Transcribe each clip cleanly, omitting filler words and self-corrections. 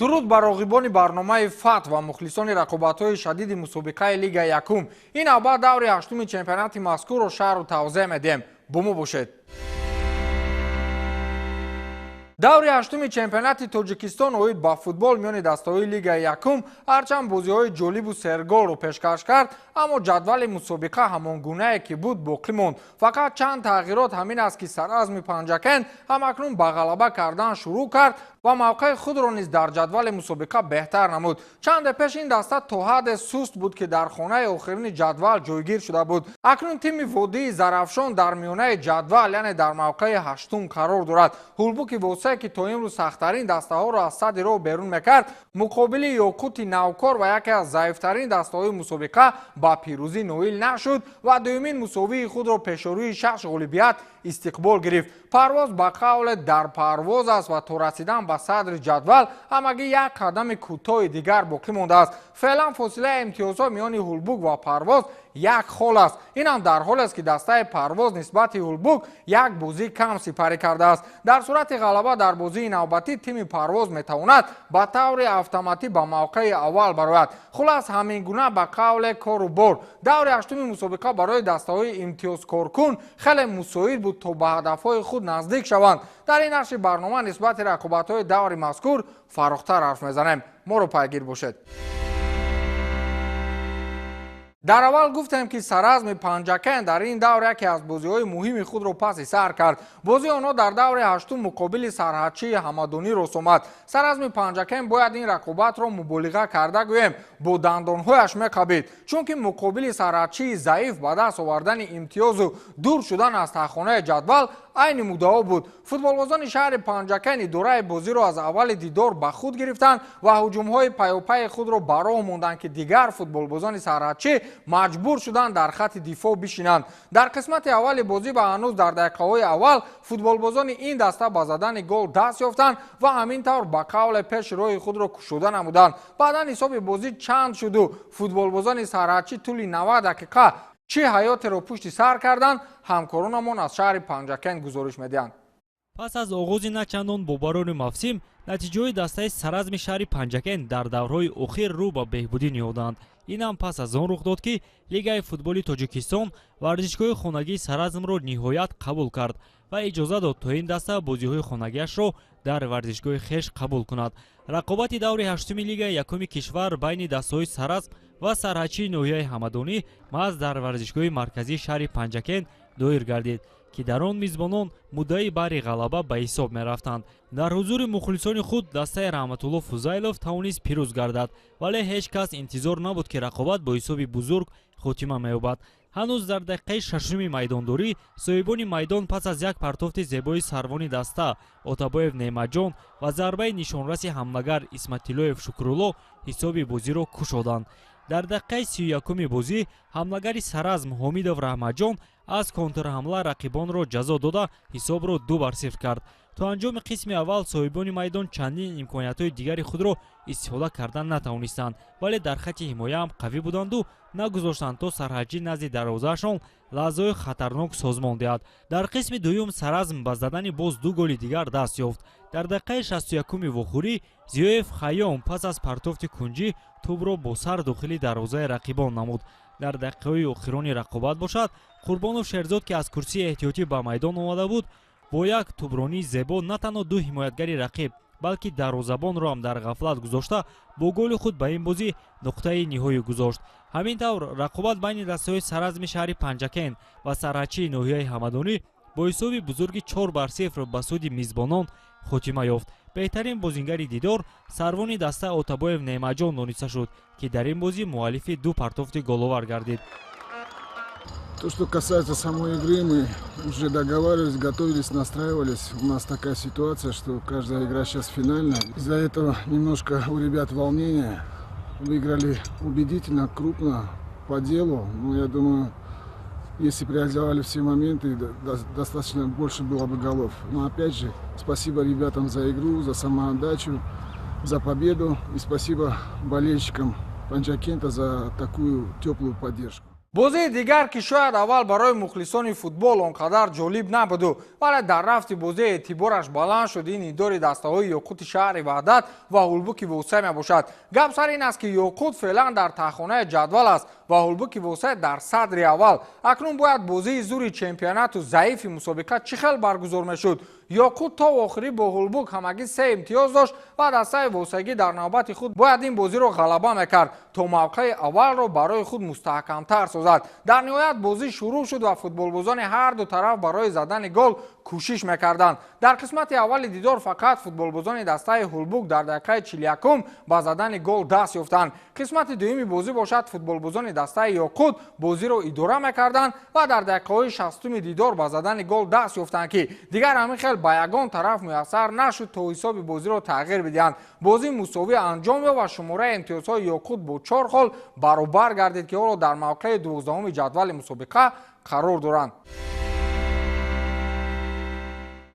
Дуруд бар роғибони барномаи «Фат» ва мухлисони рақобатҳои шадиди мусобиқаи Лигаи якум. Ин навбат даври ҳаштуми чемпионати мазкурро шарҳу тавзеҳ медиҳем. Бо мо бошед. Даври ҳаштуми чемпионати Тоҷикистон оид ба футбол миёни дастаҳои Лигаи якум ҳарчанд бозиҳои ҷолибу серголро пешкаш кард, аммо ҷадвали мусобиқа ҳамон гунае ки буд, боқӣ монд. Фақат чанд тағйирот ҳамин аст, ки Саразми Панҷакент ҳамакнун ба ғалаба кардан шурӯъ кард ва мавқеи худро низ дар ҷадвали мусобиқа беҳтар намуд. Чанде пеш ин даста то ҳадде суст буд, ки дар хонаи охирини ҷадвал ҷойгир шуда буд. Акнун тими водии Зарафшон дар миёнаи ҷадвал, яъне дар мавқеи ҳаштум қарор дорад. Ҳулбуки Восеъ, ки то имрӯз сахттарин дастаҳоро аз садди роҳ берун мекард, муқобили Ёқути навкор ва яке аз заифтарин дастаҳои мусобиқа ба пирӯзӣ ноил нашуд ва дуюмин мусовии худро пешорӯи шаш ғолибият истиқбол гирифт. Парвоз ба қавле дар парвоз аст ва то расидан ба садри ҷадвал ҳамагӣ як қадами кӯтоҳи дигар боқӣ мондааст. Феълан фосилаи имтиёзҳо миёни Ҳулбук ва Парвоз як хол аст. Инам дар ҳолест, ки дастаи Парвоз нисбати Ҳулбук як бозӣ кам сипарӣ кардааст. Дар сурати ғалаба дар бозии навбатӣ тими Парвоз метавонад ба таври автоматӣ ба мавқеи аввал барояд. Хулас, ҳамин гуна, ба қавле, кору бор. Даври ҳаштуми мусобиқа барои дастаҳои имтиёзкоркун хеле мусоид буд, то ба ҳадафҳои худ наздик шаванд. Дар ин нашри барнома нисбати рақобатҳои даври мазкур фарохтар ҳарф мезанем. Моро пайгир бошед. Дар аввал гуфтем, ки Саразми Панҷакент дар ин давр яке аз бозиҳои муҳими худро паси сар кард. Бозии онҳо дар даври ҳаштум муқобили Сарҳадчии Ҳамадонӣ рост омад. Саразми Панҷакент, бояд ин рақобатро муболиға карда гӯем, бо дандонҳояш меқабид, чунки муқобили Сарҳадчии заиф ба даст овардани имтиёзу дур шудан аз таҳхонаи ҷадвал айни муддао буд. Футболбозони шаҳри Панҷакент идораи бозиро аз аввали дидор ба худ гирифтанд ва ҳуҷумҳои паёпайи худро ба роҳ монданд, ки дигар футболбозони сарҳадчӣ маҷбур шуданд дар хатти дифоъ бишинанд. Дар қисмати аввали бозӣ ва ҳанӯз дар дақиқаҳои аввал футболбозони ин даста ба задани гол даст ёфтанд ва ҳамин тавр, ба қавле, пеши роҳи худро кушода намуданд. Баъдан ҳисоби бозӣ чанд шуду футболбозони сарҳадчӣ тӯли 90 дақиқа чӣ ҳаётеро пушти сар карданд, ҳамкоронамон аз шаҳри Панҷакент гузориш медиҳанд. Пас аз оғози начандон бобарори мавсим, натиҷаҳои дастаи Саразми шаҳри Панҷакент дар даврҳои охир рӯ ба беҳбудӣ ниҳоданд. Ин ҳам пас аз он рух дод, ки Лигаи футболи Тоҷикистон варзишгоҳи хонагии Саразмро ниҳоят қабул кард ва иҷоза дод, то ин даста бозиҳои хонагиашро дар варзишгоҳи хеш қабул кунад. Рақобати даври ҳаштуми Лигаи якуми кишвар байни дастаҳои Саразм ва Сарҳадчии ноҳияи Ҳамадонӣ маҳз дар варзишгоҳи марказии шаҳри Панҷакент доир гардид, ки дар он мизбонон муддаи бари ғалаба ба ҳисоб мерафтанд. Дар ҳузури мухлисони худ дастаи Раҳматулло Фузайлов тавонист пирӯз гардад, вале ҳеҷ кас интизор набуд, ки рақобат бо ҳисоби бузург хотима меёбад. Ҳанӯз дар дақиқаи шашуми майдондорӣ соҳибони майдон пас аз як партофти зебои сарвони даста Отабоев Неъматҷон ва зарбаи нишонраси ҳамлагар Исматиллоев Шукрулло ҳисоби бозиро кушоданд. Дар дақиқаи 31-уми бозӣ ҳамлагари Саразм Ҳомидов Раҳматҷон аз контрҳамла рақибонро ҷазо дода, ҳисобро 2-0 кард. То анҷоми қисми аввал соҳибони майдон чандин имкониятҳои дигари худро истифода кардан натавонистанд, вале дар хатти ҳимояам қавӣ буданду нагузоштанд, то сарҳадчӣ назди дарвозаашон лаҳзаҳои хатарнок созмон диҳад. Дар қисми дуюм Саразм ба задани боз ду голи дигар даст ёфт. Дар дақиқаи 61-уми вохӯрӣ Зиёев Хайём пас аз партофти кунҷӣ тӯбро бо сар дохили дарвозаи рақибон намуд. Дар дақиқаҳои охирони рақобат бошад, Қурбонов Шерзод, ки аз курсии эҳтиётӣ ба майдон омада буд, бо як тӯбронии зебо на танҳо ду ҳимоятгари рақиб, балки дарвозабонро ҳам дар ғафлат гузошта, бо голи худ ба ин бозӣ нуқтаи ниҳоӣ гузошт. Ҳамин тавр, рақобат байни дастаҳои Саразми шаҳри Панҷакент ва Сарҳадчии ноҳияи Ҳамадонӣ бо ҳисоби бузурги 4-0 ба суди мизбонон хотима ёфт. Беҳтарин бозингари дидор сарвони даста Отабоев Неъматҷон дониста шуд, ки дар ин бозӣ муаллифи ду партофти головар гардид. То, что касается самой игры, мы уже договаривались, готовились, настраивались. У нас такая ситуация, что каждая игра сейчас финальная. Из-за этого немножко у ребят волнение. Выиграли убедительно, крупно, по делу. Но я думаю, если бы реализовали все моменты, достаточно больше было бы голов. Но опять же, спасибо ребятам за игру, за самоотдачу, за победу. И спасибо болельщикам Панджакента за такую теплую поддержку. Бозии дигар, ки шояд аввал барои мухлисони футбол он қадар ҷолиб набуду, вале дар рафти бозӣ эътибораш баланд шуд, ин дидори дастаҳои Ёқути шаҳри Ваҳдат ва Ҳулбуки Восеъ мебошад. Гап сар ин аст, ки Ёқут феълан дар таҳхонаи ҷадвал аст ва Ҳулбуки Восеъ дар садри аввал. Акнун бояд бозии зури чемпионату заифи мусобиқа чӣ хел баргузор мешуд? Ёқут то охирӣ бо Ҳулбук ҳамагӣ 3 имтиёз дошт ва дастаи восегӣ дар навбати худ бояд ин бозиро ғалаба мекард, то мавқеи аввалро барои худ мустаҳкамтар созад. Дар ниҳоят бозӣ шурӯъ шуд ва футболбозони ҳар ду тараф барои задани гол кӯшиш мекарданд. Дар қисмати аввали дидор фақат футболбозони дастаи Ҳулбук дар дақиқаи 41 ба задани гол даст ёфтанд. Қисмати дуюми бозӣ бошад, футболбозони дастаи Ёқут бозиро идора мекарданд ва дар дақиқаҳои 60-уми дидор ба задани гол даст ёфтанд, ки дигар ҳамин хел ба ягон тараф муяссар нашуд, то ҳисоби бозиро тағйир бидиҳанд. Бозӣ мусовӣ анҷом ёфт ва шумораи имтиёзҳои Ёқут бо 4 хол баробар гардид, ки ҳоло дар мавқеи 12-уми ҷадвали мусобиқа қарор доранд.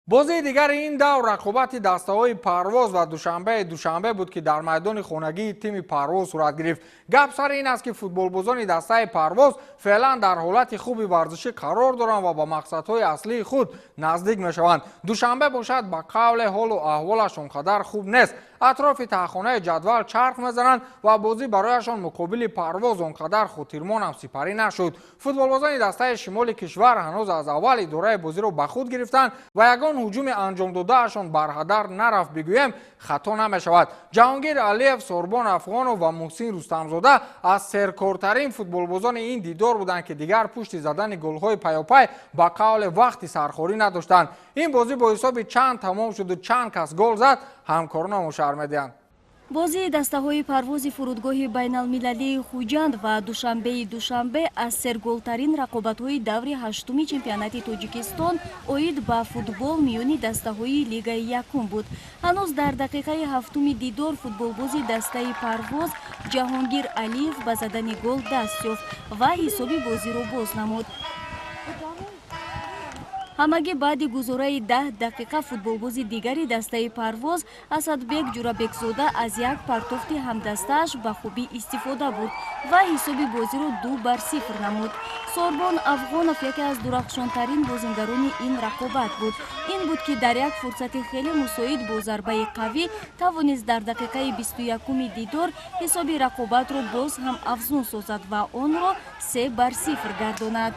Бозии дигари ин давр рақобати дастаҳои Парвоз ва Душанбеи Душанбе буд, ки дар майдони хонагии тими Парвоз сурат гирифт. Гап сар ин аст, ки футболбозони дастаи Парвоз феълан дар ҳолати хуби варзишӣ қарор доранд ва ба мақсадҳои аслии худ наздик мешаванд. Душанбе бошад, ба қавле ҳолу аҳволаш он қадар хуб нест. Атрофи таҳхонаи ҷадвал чарх мезананд ва бозӣ барояшон муқобили Парвоз он қадар хотирмонам сипарӣ нашуд. Футболбозони дастаи шимоли кишвар ҳанӯз аз аввал идораи бозиро ба худ гирифтанд ва ягон ҳуҷуми анҷомдодаашон барҳадар нарафт, бигӯем хато намешавад. Ҷаҳонгир Алиев, Сорбон Афғонов ва Муҳсин Рустамзода аз серкортарин футболбозони ин дидор буданд, ки дигар пушти задани голҳои пайопай ба қавле вақти сархорӣ надоштанд. Ин бозӣ бо ҳисоби чанд тамом шуду чанд кас гол зад, ҳамкоронамон шарҳ медиҳанд. Бозии дастаҳои Парвози фурудгоҳи байналмилалии Хуҷанд ва Душанбеи Душанбе аз серголтарин рақобатҳои даври 8-уми чемпионати Тоҷикистон оид ба футбол миёни дастаҳои лигаи якум буд. Ҳанӯз дар дақиқаи 7-уми дидор футболбози дастаи Парвоз Ҷаҳонгир Алиев ба задани гол даст ёфт ва ҳисоби бозиро боз намуд. Ҳамагӣ баъди гузораи 10 дақиқа футболбози дигари дастаи Парвоз Асадбек Ҷурабекзода аз як партофти ҳамдастааш ба хубӣ истифода бурд ва ҳисоби бозиро 2-0 намуд. Сорбон Афғонов яке аз дурахшонтарин бозингарони ин рақобат буд. Ин буд, ки дар як фурсати хеле мусоид бо зарбаи қавӣ тавонист дар дақиқаи 21-уми дидор ҳисоби рақобатро боз ҳам афзун созад ва онро 3-0 гардонад.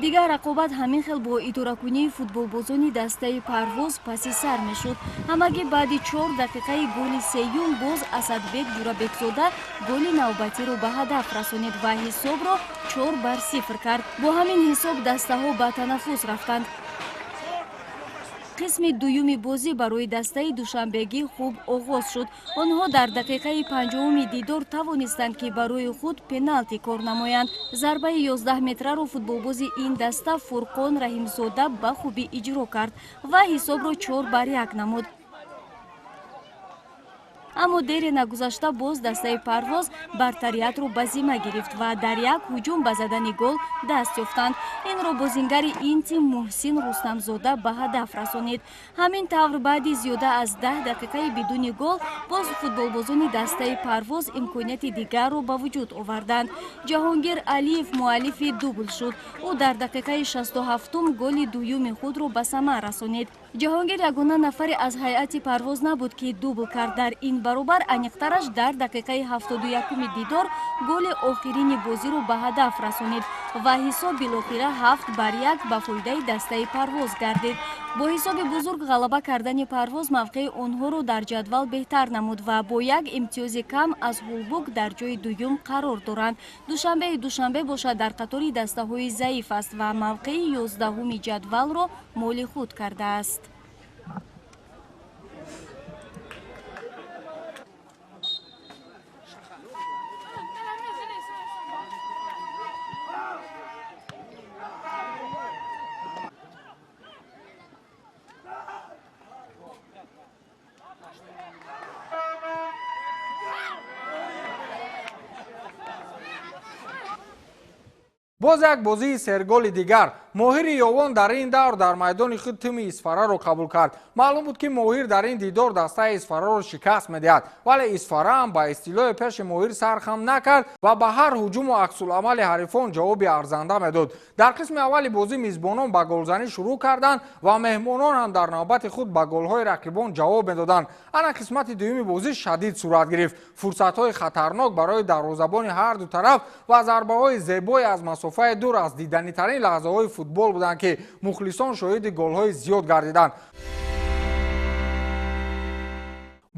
Дигар рақобат ҳамин хел бо идоракунии футболбозони дастаи Парвоз паси сар мешуд. Ҳамагӣ баъди 4 дақиқаи голи сеюм боз Асадбек Ҷурабекзода голи навбатиро ба ҳадаф расонид ва ҳисобро 4-0 кард. Бо ҳамин ҳисоб дастаҳо ба танаффус рафтанд. Қисми дуюми бозӣ барои дастаи душанбегӣ хуб оғоз шуд. Онҳо дар дақиқаи 50-уми дидор тавонистанд, ки барои худ пеналти кор намоянд. Зарбаи 11 метраро футболбози ин даста Фурқон Раҳимзода ба хубӣ иҷро кард ва ҳисобро 4-1 намуд. Аммо дере нагузашта боз дастаи Парвоз бартариятро ба зимма гирифт ва дар як ҳуҷум ба задани гол даст ёфтанд. Инро бозингари ин тим Муҳсин Рустамзода ба ҳадаф расонид. Ҳамин тавр баъди зиёда аз 10 дақиқаи бидуни гол боз футболбозони дастаи Парвоз имконияти дигарро ба вуҷуд оварданд. Ҷаҳонгир Алиев муаллифи дубл шуд. Ӯ дар дақиқаи 67-ум голи дуюми худро ба самар расонид. Ҷаҳонгир ягона нафаре аз ҳайати Парвоз набуд, ки дубл кард. Дар ин баробар аниқтараш дар дақиқаи 71-уми дидор голи охирини бозиро ба ҳадаф расонид ва ҳисоб билохира 7-1 ба фоидаи дастаи Парвоз гардид. Бо ҳисоби бузург ғалаба кардани Парвоз мавқеи онҳоро дар ҷадвал беҳтар намуд ва бо як имтиёзи кам аз Ҳулбук дар ҷои дуюм қарор доранд. Душанбеи Душанбе бошад дар қатори дастаҳои заиф аст ва мавқеи 11-уми ҷадвалро моли худ кардааст. Боз як бозии серголи дигар. Моҳири Ёвон дар ин давр дар майдони худ тими Исфараро қабул кард. Маълум буд, ки Моҳир дар ин дидор дастаи Исфараро шикаст медиҳад, вале Исфара ҳам ба истилои пеши Моҳир сархам накард ва ба ҳар ҳуҷуму аксуламали ҳарифон ҷавоби арзанда медод. Дар қисми аввали бозӣ мизбонон ба голзанӣ шурӯъ карданд ва меҳмонон ҳам дар навбати худ ба голҳои рақибон ҷавоб медоданд. Ана қисмати дуюми бозӣ шадид сурат гирифт. Фурсатҳои хатарнок барои дарвозабони ҳар ду тараф ва зарбаҳои зебое аз масофаи дур аз диданитарин лаҳзаҳои футбол буданд, ки мухлисон шоҳиди голҳои зиёд гардиданд.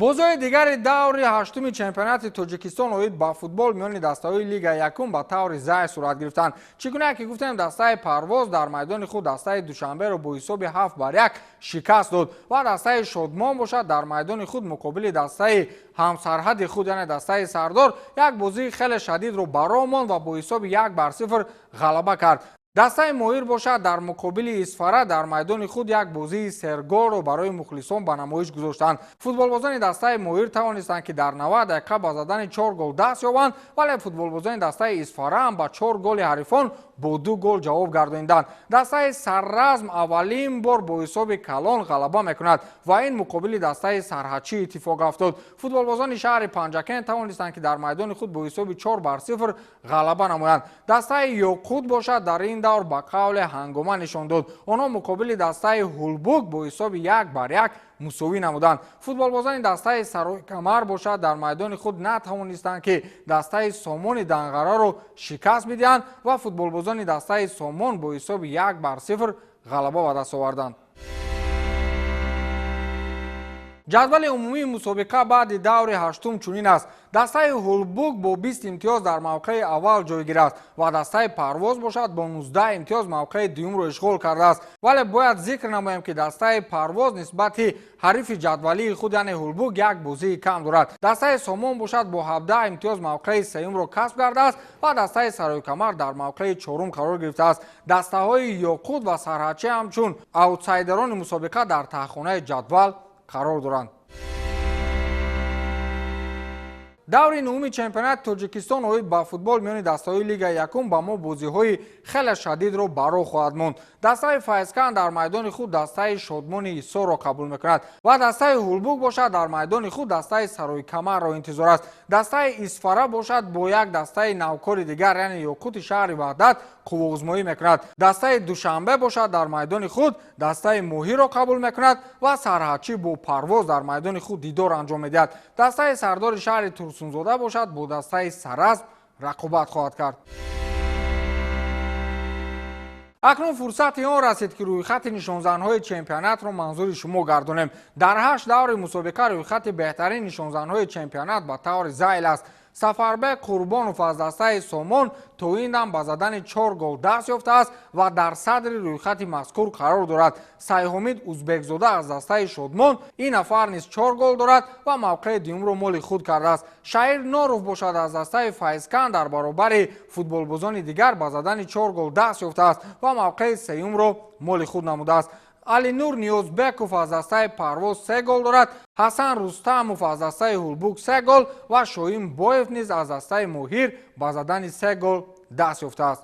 Бозиҳои дигари даври ҳаштуми чемпионати Тоҷикистон оид ба футбол миёни дастаҳои Лигаи якум ба таври зайр сурат гирифтанд. Чӣ гуна ки гуфтем, дастаи Парвоз дар майдони худ дастаи Душанберо бо ҳисоби 7-1 шикаст дод ва дастаи Шодмон бошад дар майдони худ муқобили дастаи ҳамсарҳади худ, яъне дастаи Сардор, як бозии хеле шадидро баро монд ва бо ҳисоби 1-0 ғалаба кард. Дастаи Моҳир бошад дар муқобили Исфара дар майдони худ як бозии серголро барои мухлисон ба намоиш гузоштанд. Футболбозони дастаи Моҳир тавонистанд, ки дар 90 дақиқа ба задани 4 гол даст ёбанд, вале футболбозони дастаи Исфара ҳам ба 4 голи ҳарифон бо 2 гол ҷавоб гардониданд. Дастаи Сарразм аввалин бор бо ҳисоби калон ғалаба мекунад ва ин муқобили дастаи Сарҳадчӣ иттифоқ афтод. Футболбозони шаҳри Панҷакент тавонистанд, ки дар майдони худ бо ҳисоби 4-0 ғалаба намоянд. Дастаи Ёқут бошад дар ин давр ба қавле ҳангома нишон дод. Онҳо муқобили дастаи Ҳулбук бо ҳисоби 1-1 мусовӣ намуданд. Футболбозони дастаи Сарои-Камар бошад дар майдони худ натавонистанд, ки дастаи Сомони Данғараро шикаст бидиҳанд ва футболбозони дастаи Сомон бо ҳисоби 1-0 ғалаба ба даст оварданд. Ҷадвали умумии мусобиқа баъди даври ҳаштум чунин аст. Дастаи Ҳулбук бо 20 имтиёз дар мавқеи аввал ҷойгир аст ва дастаи Парвоз бошад бо 19 имтиёз мавқеи дуюмро ишғол кардааст. Вале бояд зикр намоем, ки дастаи Парвоз нисбати ҳарифи ҷадвалии худ, яъне Ҳулбук, як бозии кам дорад. Дастаи Сомон бошад бо 17 имтиёз мавқеи сеюмро касб кардааст ва дастаи Сарои-Камар дар мавқеи чорум қарор гирифтааст. Дастаҳои Ёқут ва Сарҳадчӣ ҳамчун аутсайдерони мусобиқа дар таҳхонаи ҷадвал қарор доранд. Даври нуҳуми чемпионати Тоҷикистон оид ба футбол миёни дастаҳои Лигаи якум ба мо бозиҳои хеле шадидро баро хоҳад монд. Дастаи Файзканд дар майдони худ дастаи Шодмони Ҳисорро қабул мекунад ва дастаи Ҳулбук бошад дар майдони худ дастаи Сарои-Камарро интизор аст. Дастаи Исфара бошад бо як дастаи навкори дигар, яъне Ёқути шаҳри Ваҳдат, қувваозмоӣ мекунад. Дастаи Душанбе бошад дар майдони худ дастаи Моҳирро қабул мекунад ва Сарҳадчӣ бо Парвоз дар майдони худ дидор анҷом медиҳад. Дастаи Сардори шаҳри Турсунзода бошад бо дастаи Саразм рақобат хоҳад кард. Акнун фурсати он расид, ки рӯйхати нишонзанҳои чемпионатро манзури шумо гардонем. Дар 8 даври мусобиқа рӯйхати беҳтарин нишонзанҳои чемпионат ба таври зайл аст. Сафарбек Қурбонов аз дастаи Сомон то ин дам ба задани 4 гол даст ёфтааст ва дар садри рӯйхати мазкур қарор дорад. Сайҳомид Узбекзода аз дастаи Шодмон, ин нафар низ 4 гол дорад ва мавқеи дуюмро моли худ кардааст. Шаир Норов бошад аз дастаи Файзканд дар баробари футболбозони дигар ба задани 4 гол даст ёфтааст ва мавқеи сеюмро моли худ намудааст. Алинур Ниёзбеков аз дастаи Парвоз 3 гол дорад, Ҳасан Рустамов аз дастаи Ҳулбук 3 гол ва Шоҳин Боев низ аз дастаи Моҳир ба задани 3 гол даст ёфтааст.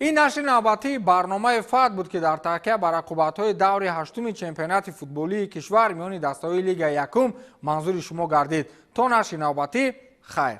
Ин нашри навбатии барномаи ФАТ буд, ки дар такя ба рақобатҳои даври ҳаштуми чемпионати футболии кишвар миёни дастаҳои Лигаи якум манзури шумо гардид. То нашри навбатӣ, хайр.